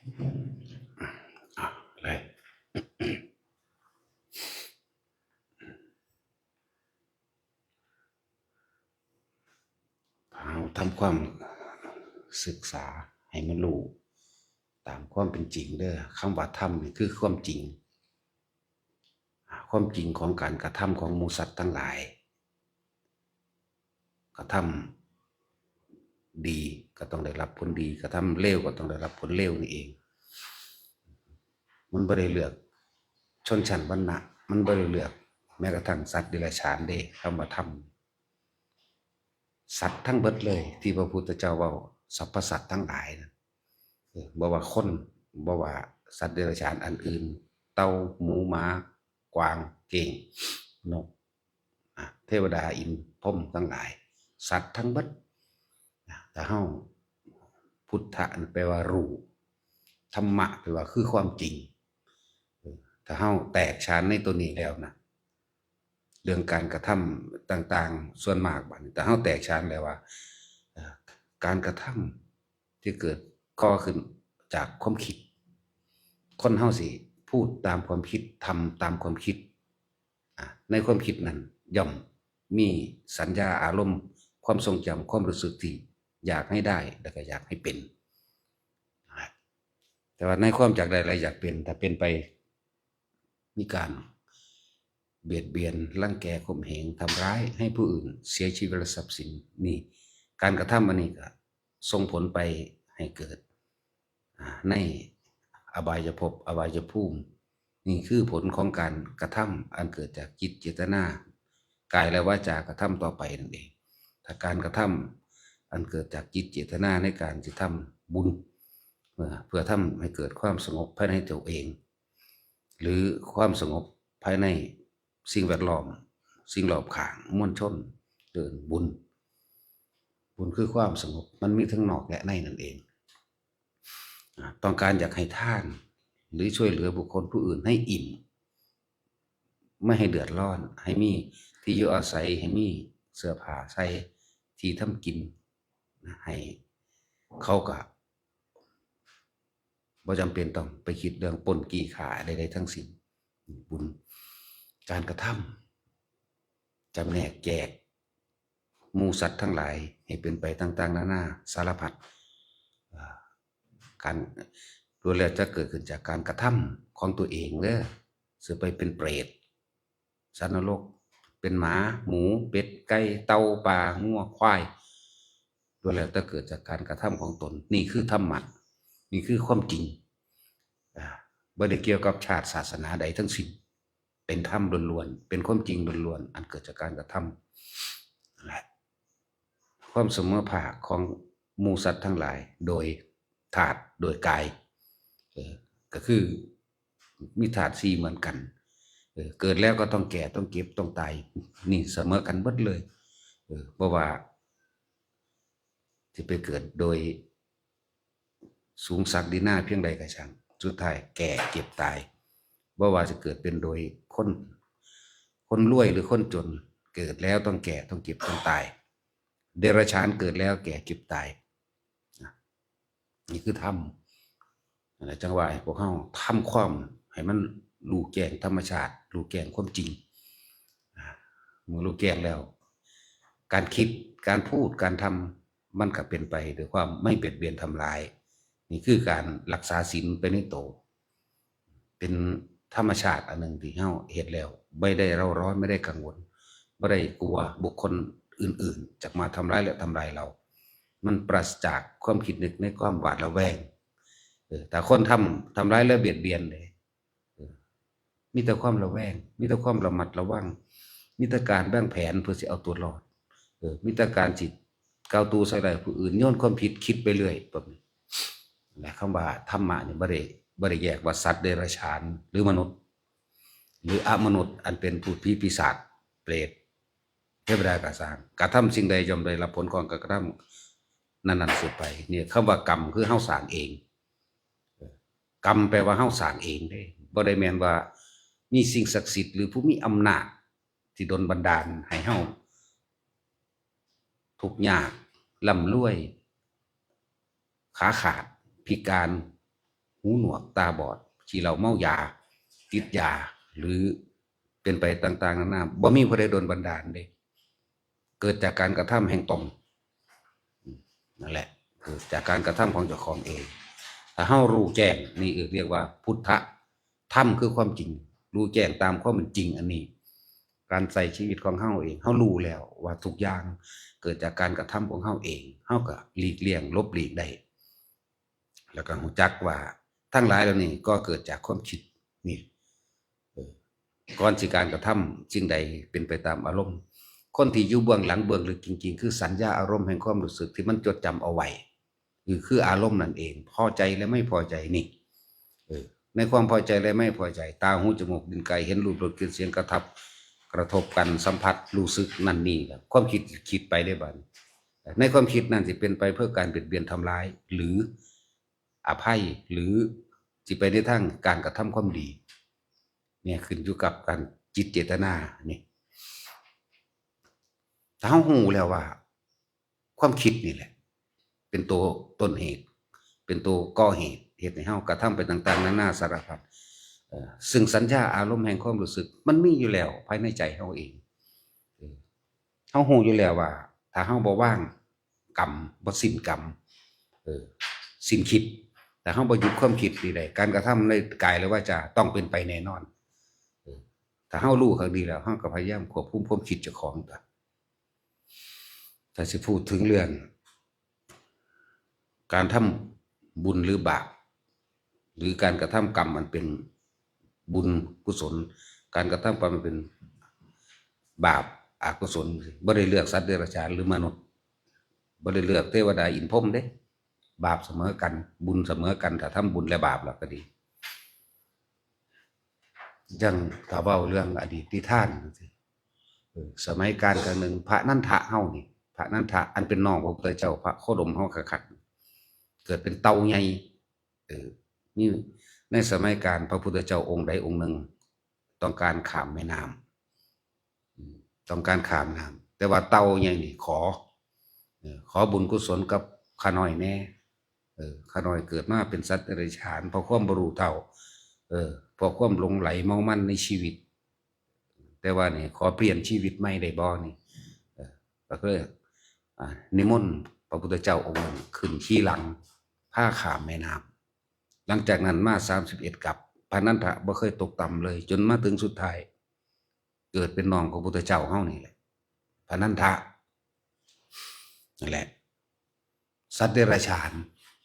ເອົາເລີຍ. ເຮົາທຳຄວາມສຶກສາໃຫ້ມັນຮູ້ຕາມຄວາມເປັນຈິງເດີ້. ຄຳວ່າທຳນີ້ຄືຄວາມຈິງ, ຄວາມຈິງຂອງການກະທຳຂອງໝູ່ສັດທັງຫຼາຍ. ກະທຳດີກໍຕ້ອງໄດ້ຮັບຜົນດີ, ກະທຳເລວກໍຕ້ອງໄດ້ຮັບຜົນເລວນີ້ເອງ. ມັນບໍ່ໄດ້ເລືອກຊົນຊັ້ນວັນນະ, ມັນບໍ່ໄດ້ເລືອກແມ້ກະທັ່ງສັດເດຍລະສານເດ້. ຄຳວ່າທຳ ສັດທັງເບິດເລີຍ ທີ່ພະພຸດທະເຈົ້າເວົ້າ ສັບພະສັດທັງຫຼາຍນະ, ເອີ ບໍ່ວ່າຄົນ, ບໍ່ວ່າສັດເດຍລະສານອັນອື່ນ, ເຕົ່າ, ໝູ, ໝາ, ກວາງ, ເກ້ງ, ນົກ, ອາ ເທວະດາ, ອິນ, ພົມທັງຫຼາຍ, ສັດທັງເບິດ. ນະ ຖ້າເຮົາ ພຸດທະ ແປວ່າຮູ້, ທຳມະ ແປວ່າຄືຄວາມຈິງ. ເອີ ຖ້າເຮົາແຕກສານໃນໂຕນີ້ແລ້ວນະ, ເລື່ອງການກະທຳຕ່າງໆ ສ່ວນມາກບາດນີ້ ຖ້າເຮົາແຕກສານແລ້ວວ່າ ເອີ ການກະທຳທີ່ເກີດກໍ່ຂຶ້ນຈາກຄວາມຄິດ, ຄົນເຮົາຊິພູດຕາມຄວາມຄິດ, ທຳຕາມຄວາມຄິດ. ອາ ໃນຄວາມຄິດນັ້ນຍ່ອມມີສັນຍາອາລົມ, ຄວາມຊົງຈຳ, ຄວາມຮູ້ສຶກທີ່ຢາກໃຫ້ໄດ້ ແລ້ວກໍຢາກໃຫ້ເປັນ. ແຕ່ວ່າໃນຄວາມຢາກໄດ້ ແລະ ຢາກເປັນ, ຖ້າເປັນໄປມີການບຽດບຽນ, ລັງແກ, ຂົ່ມເຫງ, ທຳຮ້າຍໃຫ້ຜູ້ອື່ນເສຍຊີວິດ ແລະ ຊັບສິນ, ນີ້ ການກະທຳອັນນີ້ກໍສົ່ງຜົນໄປໃຫ້ເກີດ ອາ ໃນອະບາຍຍະພົບ, ອະບາຍຍະພູມ. ນີ້ຄືຜົນຂອງການກະທຳອັນເກີດຈາກຈິດເຈດຕະນາ, ກາຍ ແລະ ວາຈາກະທຳຕໍ່ໄປນັ້ນເອງ. ຖ້າການກະທຳອັນເກີດຈາກຈິດເຈດຕະນາໃນການຊິທຳບຸນ ເພື່ອ, ເພື່ອທຳໃຫ້ເກີດຄວາມສະຫງົບພາຍໃນຕົວເອງ ຫຼື ຄວາມສະຫງົບພາຍໃນສິ່ງແວດລ້ອມ, ສິ່ງລອບຂ້າງ, ມວນຊົນ, ເອີ້ນບຸນ. ບຸນຄືຄວາມສະຫງົບ, ມັນມີທັງນອກ ແລະ ໃນນັ້ນເອງ. ອາ ຕ້ອງການຢາກໃຫ້ທານ ຫຼື ຊ່ວຍເຫຼືອບຸກຄົນຜູ້ອື່ນໃຫ້ອີ່ມ, ບໍ່ໃຫ້ເດືອດຮ້ອນ, ໃຫ້ມີທີ່ຢູ່ອາໄສ, ໃຫ້ມີເສື້ອຜ້າໃສ່, ທີ່ທຳກິນ, ໃຫ້ເຂົາກະບໍ່ຈຳເປັນຕ້ອງໄປຄິດເລື່ອງປຸ້ນກີ້ຂ້າໃດໆທັງສິ້ນ. ບຸນ ການກະທຳ ຈຳແນກແຈກ ໝູ່ສັດທັງຫຼາຍໃຫ້ເປັນໄປຕ່າງໆນານາສາລະພັດ. ເອີ ການ ລ້ວນແລ້ວຈະເກີດຂຶ້ນຈາກການກະທຳຂອງຕົວເອງເດີ້. ຊິໄປເປັນເປດ, ສັດນະລົກ, ເປັນໝາ, ໝູ, ເປັດ, ໄກ່, ເຕົ່າ, ປາ, ງົວ, ຄວາຍ, ລ້ວນແລ້ວແຕ່ເກີດຈາກການກະທຳຂອງຕົນ. ນີ້ຄືທຳມະ, ນີ້ຄືຄວາມຈິງ. ອາ ບໍ່ໄດ້ກ່ຽວກັບຊາດສາສະໜາໃດທັງສິ້ນ. ເປັນທຳລ້ວນໆ, ເປັນຄວາມຈິງລ້ວນໆ ອັນເກີດຈາກການກະທຳ. ແລະ ຄວາມສະເໝີພາກຂອງໝູ່ສັດທັງຫຼາຍໂດຍທາດ, ໂດຍກາຍ, ເອີ ກໍຄືມີທາດສີ່ເໝືອນກັນ. ເອີ ເກີດແລ້ວກໍຕ້ອງແກ່, ຕ້ອງເຈັບ, ຕ້ອງຕາຍ. ນີ້ສະເໝີກັນເບິດເລີຍ. ເອີ ບໍ່ວ່າຊິໄປເກີດໂດຍ ສູງສັກດີໜາພຽງໃດກໍຊ່າງ, ສຸດທ້າຍແກ່ເຈັບຕາຍ. ບໍ່ວ່າຈະເກີດເປັນໂດຍຄົນ, ຄົນລວຍ ຫຼື ຄົນຈົນ, ເກີດແລ້ວຕ້ອງແກ່, ຕ້ອງເຈັບ, ຕ້ອງຕາຍ. ເດຍລະສານເກີດແລ້ວແກ່ເຈັບຕາຍ. ນະ ນີ້ຄືທຳ. ນັ້ນແຫຼະ ຈັ່ງວ່າໃຫ້ພວກເຮົາທຳຄວາມໃຫ້ມັນຮູ້ແຈ້ງທຳມະຊາດ, ຮູ້ແຈ້ງຄວາມຈິງ. ອາ ເມື່ອຮູ້ແຈ້ງແລ້ວ, ການຄິດ, ການພູດ, ການທຳ ມັນກໍເປັນໄປດ້ວຍຄວາມໄມ່ບຽດບຽນທຳລາຍ. ນີ້ຄືການລັກສາສິນໄປໃນໂຕ. ເປັນທຳມະຊາດອັນໜຶ່ງທີ່ເຮົາເຮັດແລ້ວບໍ່ໄດ້ເຣົາຮ້ອນ, ບໍ່ໄດ້ກັງວົນ, ບໍ່ໄດ້ກົວບຸກຄົນອື່ນໆຈະມາທຳຮ້າຍ ແລະ ທຳລາຍເຮົາ. ມັນປາສະຈາກຄວາມຄິດນຶກໃນຄວາມຫວາດລະແວງ. ເອີ ຖ້າຄົນທຳ, ທຳລາຍ ແລະ ບຽດບຽນເດ້, ເອີ ມີແຕ່ຄວາມລະແວງ, ມີແຕ່ຄວາມລະມັດລະວັງ, ມີແຕ່ການວາງແຜນເພື່ອຊິເອົາຕົວລອດ, ເອີ ມີແຕ່ການຊິກ້າວຕູ້ໃສ່ຮ້າຍຜູ້ອື່ນ, ໂຍນຄວາມຜິດ, ຄິດໄປເລື້ອຍແບບນີ້. ແລະ ຄຳວ່າທຳມະນີ້ບໍ່ໄດ້, ບໍ່ໄດ້ແຍກວ່າສັດເດຍລະສານ ຫຼື ມະນຸດ ຫຼື ອະມະນຸດ ອັນເປັນພູດຜີປີສາດເປດເທວະດາກໍຊ່າງ, ກະທຳສິ່ງໃດຍ່ອມໄດ້ຮັບຜົນຂອງການກະທຳນັ້ນໆສືບໄປ. ນີ້ຄຳວ່າກຳຄືເຮົາສ້າງເອງ. ກຳແປວ່າເຮົາສ້າງເອງເດ້, ບໍ່ໄດ້ແມ່ນວ່າມີສິ່ງສັກສິດ ຫຼື ຜູ້ມີອຳນາດທີ່ດົນບັນດານໃຫ້ເຮົາທຸກຍາກ, ລ່ຳລວຍ, ຂາຂາດ, ພິການ, ຫູໜວກ ຕາບອດ ຂີ້ເຫຼົ້າເມົາຢາ ຕິດຢາ ຫຼື ເປັນໄປຕ່າງໆນານາ ບໍ່ມີຜູ້ໃດດົນບັນດານເດ້. ເກີດຈາກການກະທຳແຫ່ງຕົນ. ອືມ ນັ້ນແຫຼະ ເກີດຈາກການກະທຳຂອງເຈົ້າຂອງເອງ. ຖ້າເຮົາຮູ້ແຈ້ງ ນີ້ເອີ້ນ ຮຽກວ່າພຸດທະ ທຳຄືຄວາມຈິງ ຮູ້ແຈ້ງຕາມຄວາມເປັນຈິງອັນນີ້. ການໃຊ້ຊີວິດຂອງເຮົາເອງ ເຮົາຮູ້ແລ້ວວ່າທຸກຢ່າງເກີດຈາກການກະທຳຂອງເຮົາເອງ ເຮົາກໍຫຼີກລ່ຽງ ຫຼົບຫຼີກໄດ້ ແລ້ວກໍຮູ້ຈັກວ່າທັງຫຼາຍເຫຼົ່ານີ້ກໍເກີດຈາກຄວາມຄິດນີ້. ເອີ ກ່ອນຊິການກະທຳສິ່ງໃດເປັນໄປຕາມອາລົມ. ຄົນທີ່ຢູ່ເບື້ອງຫຼັງເບື້ອງເລິກຈິງໆ ຄືສັນຍາອາລົມແຫ່ງຄວາມຮູ້ສຶກທີ່ມັນຈົດຈຳເອົາໄວ້ ຄື ຄືອາລົມນັ້ນເອງ ພໍໃຈ ແລະ ໄມ່ພໍໃຈນີ້. ເອີ ໃນຄວາມພໍໃຈ ແລະ ໄມ່ພໍໃຈ ຕາ ຫູ ຈະມູກ ລີ້ນ ກາຍ ເຫັນ ຮູບ ລົດ ກິ່ນ ສຽງ ກະທົບ ກະທົບກັນ ສຳຜັດ ຮູ້ສຶກ ນັ້ນນີ້ ຄວາມຄິດຄິດໄປເດ້ບາດນີ້. ໃນຄວາມຄິດນັ້ນຊິເປັນໄປເພື່ອການບຽດບຽນທຳລາຍ ຫຼື ອະໄພ ຫຼື ຊິໄປໃນທາງການກະທຳຄວາມດີ. ນີ້ຂຶ້ນຢູ່ກັບການຈິດເຈດຕະນານີ້. ຖ້າເຮົາຮູ້ແລ້ວວ່າ ຄວາມຄິດນີ້ແຫຼະ ເປັນໂຕຕົ້ນເຫດ ເປັນໂຕກໍ່ເຫດ ເຮັດໃຫ້ເຮົາກະທຳໄປຕ່າງໆນານາສາລະພັດ. ເອີ ຊຶ່ງສັນຍາອາລົມແຫ່ງຄວາມຮູ້ສຶກ ມັນມີຢູ່ແລ້ວພາຍໃນໃຈເຮົາເອງ. ເອີ ເຮົາຮູ້ຢູ່ແລ້ວວ່າ ຖ້າເຮົາບໍ່ວາງກຳ ບໍ່ສິ້ນກຳ ເອີ ສິ້ນຄິດ ຖ້າເຮົາບໍ່ຢຸດຄວາມຄິດນີ້ໄດ້ ການກະທຳໃນກາຍ ແລະ ວາຈາຕ້ອງເປັນໄປແນ່ນອນ. ເອີ ຖ້າເຮົາຮູ້ຄັກດີແລ້ວ ເຮົາກໍພະຍາຍາມຄວບຄຸມຄວາມຄິດເຈົ້າຂອງຕົວ. ຖ້າຊິພູດເຖິງເລື່ອງການທຳບຸນ ຫຼື ບາບ ຫຼື ການກະທຳກຳອັນເປັນບຸນກຸສົນ, ການກະທຳກຳອັນເປັນບາບອະກຸສົນ, ບໍ່ໄດ້ເລືອກສັດເດຍລະຈານ ຫຼື ມະນຸດ, ບໍ່ໄດ້ເລືອກເທວະດາອິນພົມເດ້, ບາບສະເໝີກັນ ບຸນສະເໝີກັນ ຖ້າທຳບຸນ ແລະ ບາບແລ້ວກໍດີ. ຢ່າງຖ້າເວົ້າເລື່ອງອະດີດນິທານຈັ່ງຊີ້ ເອີ ສະໄໝການຄັ້ງໜຶ່ງ ພະນັນທະເຮົານີ້ ພະນັນທະອັນເປັນນ້ອງພະພຸດທະເຈົ້າ ພະໂຄດົມເຮົາຄັກໆ ເກີດເປັນເຕົ່າໃຫຍ່ ເອີ ມີໃນສະໄໝການພະພຸດທະເຈົ້າອົງໃດອົງໜຶ່ງ ຕ້ອງການຂ້າມແມ່ນ້ຳ ອືມ ຕ້ອງການຂ້າມນ້ຳ ແຕ່ວ່າເຕົ່າໃຫຍ່ນີ້ຂໍ ເອີ ຂໍບຸນກຸສົນກັບຂ້ານ້ອຍແດ່ ເອີ ຂ້ານ້ອຍເກີດມາເປັນສັດເດຍລະຈານ ເພາະຄວາມບໍ່ຮູ້ເທົ່າ ເອີ ເພາະຄວາມຫຼົງໄຫຼເມົາມັນໃນຊີວິດ ແຕ່ວ່ານີ້ຂໍປ່ຽນຊີວິດໃໝ່ໄດ້ບໍ່ນີ້ ເອີ ກໍຄື ອາ ນິມົນພະພຸດທະເຈົ້າອົງນັ້ນຂຶ້ນຂີ່ຫຼັງ ພາຂ້າມແມ່ນ້ຳ. ຫຼັງຈາກນັ້ນມາສາມສິບເອັດກັບ ພະນັນທະບໍ່ເຄີຍຕົກຕ່ຳເລີຍ ຈົນມາເຖິງສຸດທ້າຍ ເກີດເປັນນ້ອງຂອງພະພຸດທະເຈົ້າເຮົານີ້ແຫຼະ ພະນັນທະ ນັ້ນແຫຼະ ສັດເດຍລະຈານ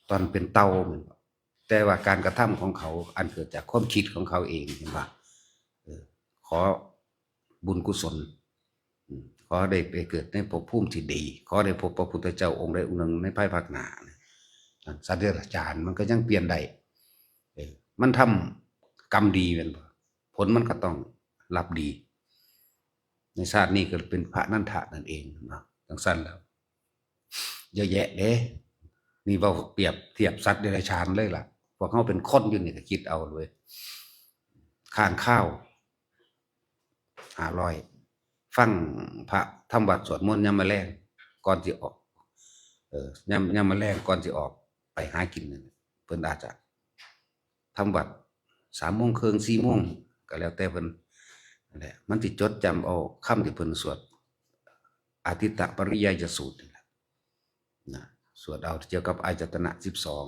ຕອນເປັນເຕົ່າແມ່ນບໍ່? ແຕ່ວ່າການກະທຳຂອງເຂົາ ອັນເກີດຈາກຄວາມຄິດຂອງເຂົາເອງ ເຫັນບໍ່? ເອີ ຂໍບຸນກຸສົນ ອືມ ຂໍໄດ້ໄປເກີດໃນພົບພູມທີ່ດີ ຂໍໄດ້ພົບພະພຸດທະເຈົ້າອົງໃດອົງໜຶ່ງໃນພາຍພາກໜ້າ. ສັດເດຍລະຈານມັນກໍຍັງປ່ຽນໄດ້ ເອີ ມັນທຳກຳດີແມ່ນບໍ່? ຜົນມັນກໍຕ້ອງຮັບດີ ໃນຊາດນີ້ກໍເປັນພະນັນທະນັ້ນເອງເນາະ. ຈັ່ງຊັ້ນແລ້ວ ເຍອະແຍະເດ້ ນີ້ເວົ້າປຽບທຽບສັດເດຍລະຈານເລີຍລະ ພວກເຮົາເປັນຄົນຢູ່ນີ້ກໍຄິດເອົາເວີຍ ຄ້າງຄາວ ຫ້າຮ້ອຍ ຟັງພະທຳວັດສວດມົນຍາມມະແລງກ່ອນຊິອອກ ເອີ ຍາມ ຍາມມະແລງກ່ອນຊິອອກໄປຫາກິນນັ້ນ ເພິ່ນອາດຈະ ທຳວັດສາມໂມງເຄິ່ງ ສີ່ໂມງ ກໍແລ້ວແຕ່ເພິ່ນ ນັ້ນແຫຼະ ມັນຊິຈົດຈຳເອົາຄຳທີ່ເພິ່ນສວດ ອາທິດຕະປະລິຍາຍະສູດນີ້ແຫຼະນະ ສວດເອົາກ່ຽວກັບອາຍະຕະນະສິບສອງ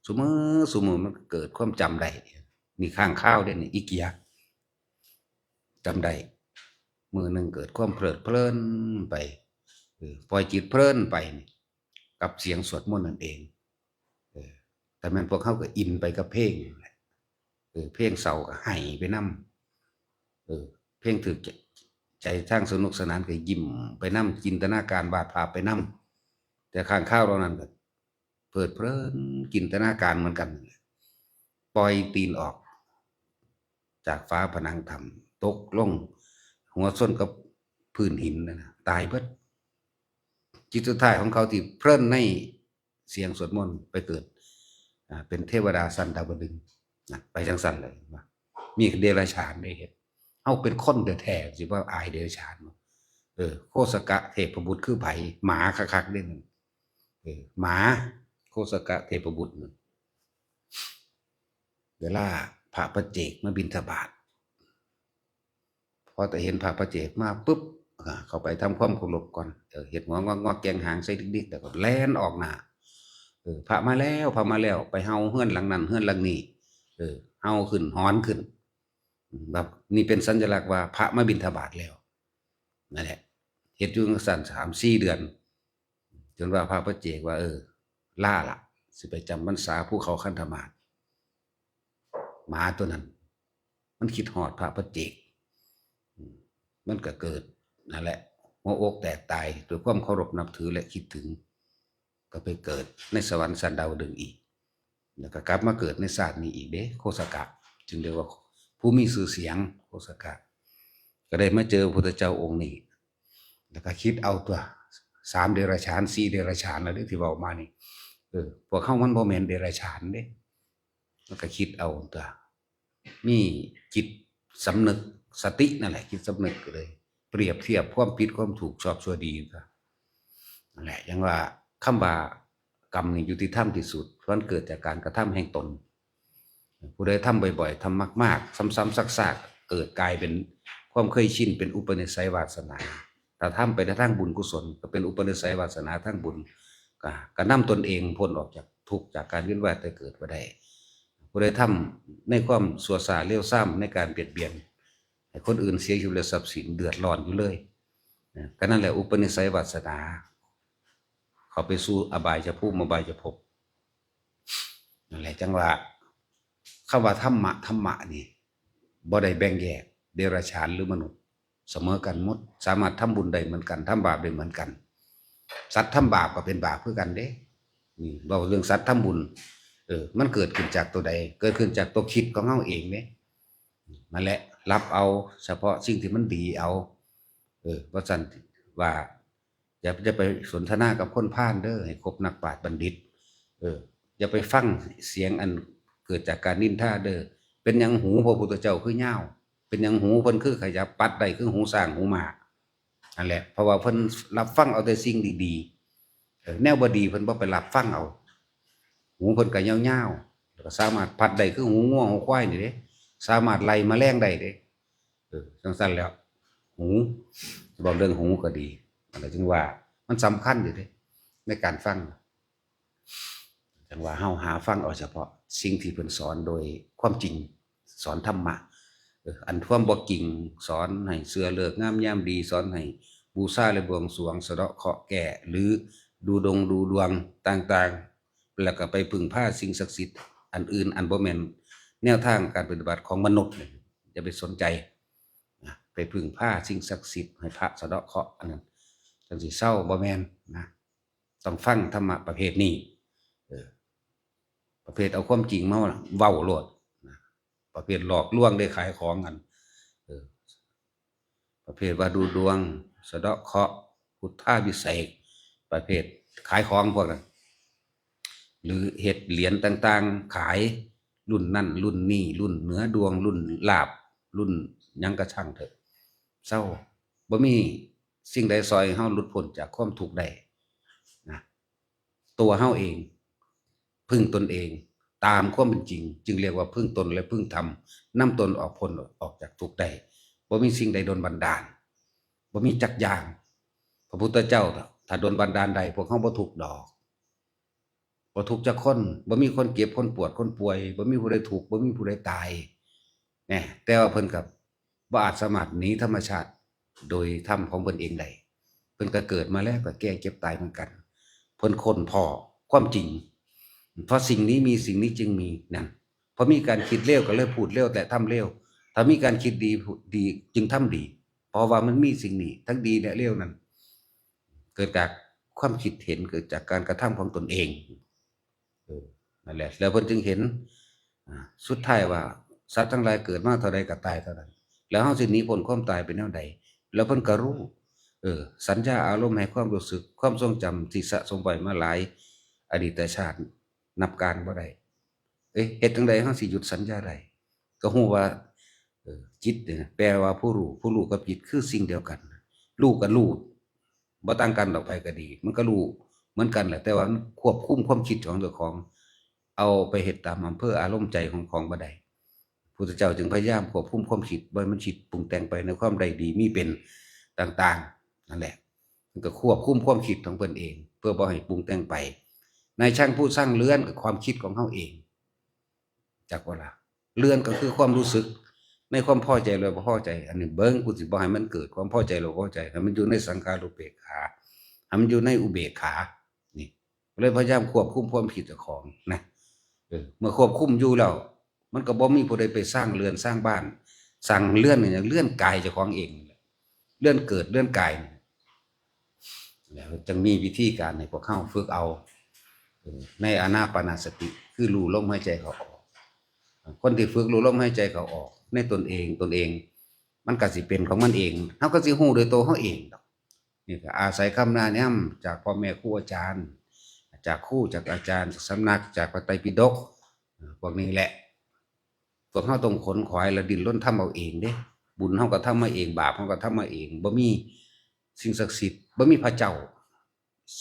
ຊຸມື້ ຊຸມື້ມັນເກີດຄວາມຈຳໄດ້ ນີ້ຄ້າງຄາວເດ້ນີ້ ອີກຽ ຈຳໄດ້ ມື້ໜຶ່ງເກີດຄວາມເພີດເພີນໄປ ເອີ ປ່ອຍຈິດເພີນໄປນີ້ ກັບສຽງສວດມົນນັ້ນເອງ ເອີ ແຕ່ແມ່ນພວກເຮົາກໍອິນໄປກັບເພງນັ້ນແຫຼະ ເອີ ເພງເສົ້າກໍໄຫ້ໄປນຳ ເອີ ເພງຖືກໃຈ ໃຈທາງສະໜຸກສະໜານກໍຍິ້ມໄປນຳ ຈິນຕະນາການວາດພາບໄປນຳ ແຕ່ຄ້າງຄາວເຫຼົ່ານັ້ນກໍເພີດເພີນຈິນຕະນາການເໝືອນກັນ ປ່ອຍຕີນອອກຈາກຝາຜະໜັງຖ້ຳ ຕົກລົງຫົວຊົນກັບພື້ນຫີນນັ້ນນະ ຕາຍເບິດ. ຈິດສຸດທ້າຍຂອງເຂົາທີ່ເພີນໃນ ສຽງສວດມົນໄປເກີດ ອາ ເປັນເທວະດາຊັ້ນດາວດຶງນະ ໄປຈັ່ງຊັ້ນເລີຍວ່າ ມີເດຍລະຈານໄດ້ເຮັດ ເຮົາເປັນຄົນແທ້ໆ ຊິວ່າອາຍເດຍລະຈານບໍ່? ເອີ ໂຄສະກະເທບພະບຸດຄືໃຜ? ໝາຄັກໆເດ້ນັ້ນ ເອີ ໝາ ໂຄສະກະເທບພະບຸດນັ້ນ ເວລາພະປັດເຈກມາບິນທະບາດ ພໍແຕ່ເຫັນພະປັດເຈກມາປຶບ ເຂົ້າໄປທຳຄວາມເຄົາລົບກ່ອນ ເອີ ເຮັດຫົວງອກໆ ແກວ່ງຫາງໃສ່ດິກໆ ແລ້ວກໍແລ່ນອອກໜ້າ ເອີ ພະມາແລ້ວ ພະມາແລ້ວ ໄປເຫົ່າເຮືອນຫຼັງນັ້ນເຮືອນຫຼັງນີ້ ເອີ ເຫົ່າຂຶ້ນ ຫອນຂຶ້ນ ແບບນີ້ເປັນສັນຍະລັກວ່າພະມາບິນທະບາດແລ້ວ ນັ້ນແຫຼະ ເຮັດຢູ່ຈັ່ງຊັ້ນສາມສີ່ເດືອນ ຈົນວ່າພະປັດເຈກວ່າ ເອີ ລາລະ ຊິໄປຈຳພັນສາພູເຂົາຄັນທະມາດ. ໝາຕົວນັ້ນ ມັນຄິດຮອດພະປັດເຈກ ອືມ ມັນກໍເກີດ ນັ້ນແຫຼະ ຫົວອົກແຕກຕາຍ ດ້ວຍຄວາມເຄົາລົບນັບຖື ແລະ ຄິດເຖິງ ກໍໄປເກີດໃນສະຫວັນຊັ້ນດາວດຶງອີກ ແລ້ວກໍກັບມາເກີດໃນຊາດນີ້ອີກເດ້ ໂຄສະກະ ຈຶ່ງເອີ້ນວ່າຜູ້ມີຊື່ສຽງ ໂຄສະກະ ກໍໄດ້ມາເຈີພະພຸດທະເຈົ້າອົງນີ້ ແລ້ວກໍຄິດເອົາຕົວະ ສາມເດຍລະສານ ສີ່ເດຍລະສານແລ້ວເດ້ ທີ່ເວົ້າມານີ້ ເອີ ພວກເຮົາມັນບໍ່ແມ່ນເດຍລະສານເດ້ ແລ້ວກໍຄິດເອົາຕົວະ ມີຈິດສຳນຶກ ສະຕິນັ້ນແຫຼະ ຈິດສຳນຶກ ກໍເລີຍປຽບທຽບຄວາມຜິດຄວາມຖືກ ຊອບຊົ່ວດີຕົວະ ນັ້ນແຫຼະ ຈັ່ງວ່າຄຳວ່າກຳນີ້ຍຸຕິທຳທີ່ສຸດ ມັນເກີດຈາກການກະທຳແຫ່ງຕົນ. ຜູ້ໃດທຳບ່ອຍໆ ທຳມາກໆ ຊ້ຳໆ ຊາກໆ ເກີດກາຍເປັນຄວາມເຄີຍຊິນ ເປັນອຸປະນິໄສວາສະໜາ. ຖ້າທຳໄປໃນທາງບຸນກຸສົນ ກໍເປັນອຸປະນິໄສວາສະໜາທາງບຸນ ກໍ ກໍນຳຕົນເອງພົ້ນອອກຈາກທຸກ ຈາກການວຽນວ່າຍຕາຍເກີດມາໄດ້. ຜູ້ໃດທຳໃນຄວາມຊົ່ວຊ້າເລວຊາມ ໃນການບຽດບຽນໃຫ້ຄົນອື່ນເສຍຊີວິດ ແລະ ຊັບສິນ ເດືອດຮ້ອນຢູ່ເລີຍ ນະ ກໍນັ້ນແຫຼະ ອຸປະນິໄສວາສະໜາ ເຂົ້າໄປສູ່ອະບາຍຍະພູມ ອະບາຍຍະພົບ. ນັ້ນແຫຼະ ຈັ່ງວ່າ ຄຳວ່າທຳມະ ທຳມະນີ້ ບໍ່ໄດ້ແບ່ງແຍກເດຍລະສານ ຫຼື ມະນຸດ ສະເໝີກັນໝົດ ສາມາດທຳບຸນໄດ້ເໝືອນກັນ ທຳບາບໄດ້ເໝືອນກັນ. ສັດທຳບາບກໍເປັນບາບຄືກັນເດ້. ນີ້ເວົ້າເລື່ອງສັດທຳບຸນ ເອີ ມັນເກີດຂຶ້ນຈາກຕົວໃດ? ເກີດຂຶ້ນຈາກຕົວຄິດຂອງເຮົາເອງເດ້. ນັ້ນແຫຼະ ຮັບເອົາສະເພາະສິ່ງທີ່ມັນດີເອົາ ເອີ ວ່າຊັ້ນ ວ່າ ຢ່າ ຢ່າໄປສົນທະນາກັບຄົນພານເດີ້ ໃຫ້ຄົບນັກປາດບັນດິດ ເອີ ຢ່າໄປຟັງສຽງອັນເກີດຈາກການນິນທາເດີ້. ເປັນຫຍັງຫູພະພຸດທະເຈົ້າຄືຍາວ? ເປັນຫຍັງຫູເພິ່ນຄືຂະຫຍັບ ປັດໄດ້ຄືຫູຊ້າງຫູມ້າ? ຫັ້ນແຫຼະ ເພາະວ່າເພິ່ນຮັບຟັງເອົາແຕ່ສິ່ງດີໆ ເອີ ແນວບໍ່ດີເພິ່ນບໍ່ໄປຮັບຟັງເອົາ. ຫູເພິ່ນກໍຍາວໆ ແລ້ວກໍສາມາດພັດໄດ້ຄືຫູງົວຫູຄວາຍນີ້ເດ້ ສາມາດໄລ່ມະແລງໄດ້ເດ້. ເອີ ຈັ່ງຊັ້ນແລ້ວ ຫູ ເວົ້າເລື່ອງຫູກໍດີ ອັນນັ້ນຈຶ່ງວ່າມັນສຳຄັນຢູ່ເດ້ ໃນການຟັງ. ຈັ່ງວ່າເຮົາຫາຟັງເອົາສະເພາະສິ່ງທີ່ເພິ່ນສອນໂດຍຄວາມຈິງ ສອນທຳມະ ເອີ ອັນຄວາມບໍ່ຈິງ ສອນໃຫ້ເຊື່ອເລີກງາມຍາມດີ ສອນໃຫ້ບູຊາ ແລະ ບວງສວງ ສະເດາະເຄາະແກ້ ຫຼື ດູດົງດູດວງຕ່າງໆ ແລ້ວກໍໄປເພິ່ງພາສິ່ງສັກສິດອັນອື່ນ ອັນບໍ່ແມ່ນແນວທາງການປະຕິບັດຂອງມະນຸດ ຢ່າໄປສົນໃຈນະ ໄປເພິ່ງພາສິ່ງສັກສິດ ໃຫ້ພະສະເດາະເຄາະ ອັນນັ້ນຈັ່ງຊິເຊົາ ບໍ່ແມ່ນນະ. ຕ້ອງຟັງທຳມະປະເພດນີ້ ເອີ ປະເພດເອົາຄວາມຈິງມາເວົ້າໂລດນະ ປະເພດຫຼອກລວງໄດ້ຂາຍຂອງ ອັນ ເອີ ປະເພດວ່າດູດວງ ສະເດາະເຄາະ ພຸດທາພິເສກ ປະເພດຂາຍຂອງພວກນັ້ນ ຫຼື ເຮັດຫຼຽນຕ່າງໆຂາຍ ລຸ້ນນັ້ນລຸ້ນນີ້ ລຸ້ນເໜືອດວງ ລຸ້ນລາບ ລຸ້ນຫຍັງກະຊ່າງເຖາະ ເຊົາ ບໍ່ມີ ສິ່ງໃດຊ່ອຍໃຫ້ເຮົາຫຼຸດພົ້ນຈາກຄວາມທຸກໄດ້ນະ ຕົວເຮົາເອງ ເພິ່ງຕົນເອງຕາມຄວາມເປັນຈິງ ຈຶ່ງຮຽກວ່າເພິ່ງຕົນ ແລະ ເພິ່ງທຳ ນຳຕົນອອກພົ້ນອອກຈາກທຸກໄດ້. ບໍ່ມີສິ່ງໃດດົນບັນດານ ບໍ່ມີຈັກຢ່າງ. ພະພຸດທະເຈົ້າ ຖ້າ ຖ້າດົນບັນດານໄດ້ ພວກເຮົາບໍ່ທຸກດອກ. ບໍ່ທຸກຈັກຄົນ ບໍ່ມີຄົນເຈັບ ຄົນປວດ ຄົນປ່ວຍ ບໍ່ມີຜູ້ໃດທຸກ ບໍ່ມີຜູ້ໃດຕາຍແນ່ ແຕ່ວ່າເພິ່ນກໍບໍ່ອາດສາມາດໜີທຳມະຊາດໂດຍທຳຂອງເພິ່ນເອງໄດ້ ເພິ່ນກໍເກີດມາແລ້ວກໍແກ່ເຈັບຕາຍເໝືອນກັນ ເພິ່ນຄົ້ນພໍ້ຄວາມຈິງ ເພາະສິ່ງນີ້ມີ ສິ່ງນີ້ຈຶ່ງມີ ນັ້ນ ເພາະມີການຄິດເລວກໍເລີຍພູດເລວ ແລະ ທຳເລວ ຖ້າມີການຄິດດີ ດີຈຶ່ງທຳດີ ເພາະວ່າມັນມີສິ່ງນີ້ ທັງດີ ແລະ ເລວນັ້ນ ເກີດຈາກຄວາມຄິດເຫັນ ເກີດຈາກການກະທຳຂອງຕົນເອງ ເອີ ນັ້ນແຫຼະ ແລ້ວເພິ່ນຈຶ່ງເຫັນ ອາ ສຸດທ້າຍວ່າ ສັດທັງຫຼາຍເກີດມາເທົ່າໃດກໍຕາຍເທົ່ານັ້ນ ແລ້ວເຮົາຊິໜີພົ້ນຄວາມຕາຍໄປແນວໃດ? ແລ້ວເພິ່ນກໍຮູ້ ເອີ ສັນຍາອາລົມໃຫ້ຄວາມຮູ້ສຶກ ຄວາມຊົງຈຳທີ່ສະສົມໄວ້ມາຫຼາຍອະດີດຕະຊາດ ນັບການບໍ່ໄດ້ ເອີ ເຮັດຈັ່ງໃດເຮົາຊິຢຸດສັນຍາໄດ້? ກໍຮູ້ວ່າ ເອີ ຈິດນີ້ນະ ແປວ່າຜູ້ຮູ້ ຜູ້ຮູ້ກັບຈິດຄືສິ່ງດຽວກັນ ຮູ້ກໍຮູ້ ບໍ່ຕ່າງກັນດອກ ໃຜກໍດີ ມັນກໍຮູ້ເໝືອນກັນແຫຼະ ແຕ່ວ່າມັນຄວບຄຸມຄວາມຄິດຂອງເຈົ້າຂອງ ເອົາໄປເຮັດຕາມອຳເພີອາລົມໃຈຂອງ ຂອງບໍ່ໄດ້. ພຸດທະເຈົ້າຈຶ່ງພະຍາຍາມຄວບຄຸມຄວາມຄິດ ບໍ່ໃຫ້ມັນຄິດປຸງແຕ່ງໄປໃນຄວາມໄດ້ດີມີເປັນຕ່າງໆ ນັ້ນແຫຼະ. ມັນກໍຄວບຄຸມຄວາມຄິດຂອງເພິ່ນເອງ ເພື່ອບໍ່ໃຫ້ປຸງແຕ່ງໄປ. ນາຍຊ່າງຜູ້ຊ່າງເຮືອນກໍຄວາມຄິດຂອງເຮົາເອງ ຈັກບໍ່ລະ? ເຮືອນກໍຄືຄວາມຮູ້ສຶກ ໃນຄວາມພໍໃຈ ຫຼື ບໍ່ພໍໃຈ. ອັນນີ້ເບິ່ງ ກູຊິບໍ່ໃຫ້ມັນເກີດຄວາມພໍໃຈ ຫຼື ບໍ່ພໍໃຈ ໃຫ້ມັນຢູ່ໃນສັງຂານຸເບກຂາ ໃຫ້ມັນຢູ່ໃນອຸເບກຂາ. ນີ້ ເລີຍພະຍາຍາມຄວບຄຸມຄວາມຄິດເຈົ້າຂອງນະ. ເອີ ເມື່ອຄວບຄຸມຢູ່ແລ້ວ ມັນກໍບໍ່ມີຜູ້ໃດໄປສ້າງເຮືອນສ້າງບ້ານ. ສ້າງເຮືອນນີ້ຫຍັງ? ເຮືອນກາຍເຈົ້າຂອງເອງນີ້ແຫຼະ ເຮືອນເກີດເຮືອນກາຍນີ້. ແລ້ວຈຶ່ງມີວິທີການໃຫ້ພວກເຮົາຝຶກເອົາ ເອີ ໃນອານາປານະສະຕິ ຄືຮູ້ລົມຫາຍໃຈເຂົ້າອອກ. ຄົນທີ່ຝຶກຮູ້ລົມຫາຍໃຈເຂົ້າອອກໃນຕົນເອງ ຕົນເອງ ມັນກໍຊິເປັນຂອງມັນເອງ. ເຮົາກໍຊິຮູ້ໂດຍໂຕເຮົາເອງດອກ. ນີ້ກໍອາໄສຄຳແນະນຳຈາກພໍ່ແມ່ຄູອາຈານ ຈາກຄູ ຈາກອາຈານ ຈາກສຳນັກ ຈາກພະໄຕປິດົກ ພວກນີ້ແຫຼະ. ພວກເຮົາຕ້ອງຂົນຂວາຍ ແລະ ດີ້ນລົນທຳເອົາເອງເດ້. ບຸນເຮົາກໍທຳມາເອງ ບາບເຮົາກໍທຳມາເອງ. ບໍ່ມີສິ່ງສັກສິດ ບໍ່ມີພະເຈົ້າ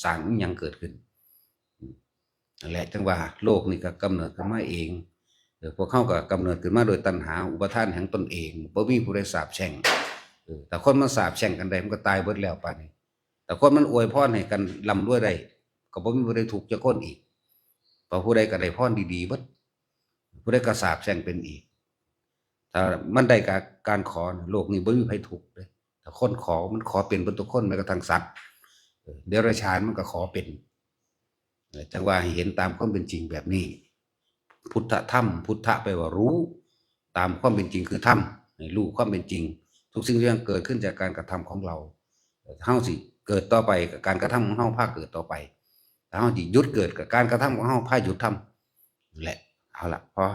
ສ້າງອີ່ຫຍັງເກີດຂຶ້ນ. ນັ້ນແຫຼະ ຈັ່ງວ່າໂລກນີ້ກໍກຳເນີດຂຶ້ນມາເອງ. ເອີ ພວກເຮົາກໍກຳເນີດຂຶ້ນມາໂດຍຕັນຫາ ອຸປາທານແຫ່ງຕົນເອງ. ບໍ່ມີຜູ້ໃດສາບແຊ່ງ. ເອີ ຖ້າຄົນມັນສາບແຊ່ງກັນໄດ້ ມັນກໍຕາຍເບິດແລ້ວປານນີ້. ຖ້າຄົນມັນອວຍພອນໃຫ້ກັນລ່ຳລວຍໄດ້ ກໍບໍ່ມີຜູ້ໃດທຸກຈັກຄົນອີກ ເພາະຜູ້ໃດກໍໄດ້ພອນດີໆເບິດ ຜູ້ໃດກໍສາບແຊ່ງເປັນອີກ. ຖ້າມັນໄດ້ການ ການຂໍ ໂລກນີ້ບໍ່ມີໃຜທຸກເດ້. ຖ້າຄົນຂໍ ມັນຂໍເປັນເບິດທຸກຄົນ ແມ້ກະທັ່ງສັດ. ເອີ ເດຍລະສານມັນກໍຂໍເປັນ. ຈັ່ງວ່າໃຫ້ເຫັນຕາມຄວາມເປັນຈິງແບບນີ້. ພຸດທະທຳ ພຸດທະແປວ່າຮູ້ ຕາມຄວາມເປັນຈິງຄືທຳ ໃຫ້ຮູ້ຄວາມເປັນຈິງ. ທຸກສິ່ງທຸກຢ່າງເກີດຂຶ້ນຈາກການກະທຳຂອງເຮົາ. ເຮົາຊິເກີດຕໍ່ໄປ ກໍການກະທຳຂອງເຮົາພາເກີດຕໍ່ໄປ. ຖ້າເຮົາຊິຢຸດເກີດ ກໍການກະທຳຂອງເຮົາພາຢຸດທຳ. ແຫຼະ ເອົາລະ ພໍ.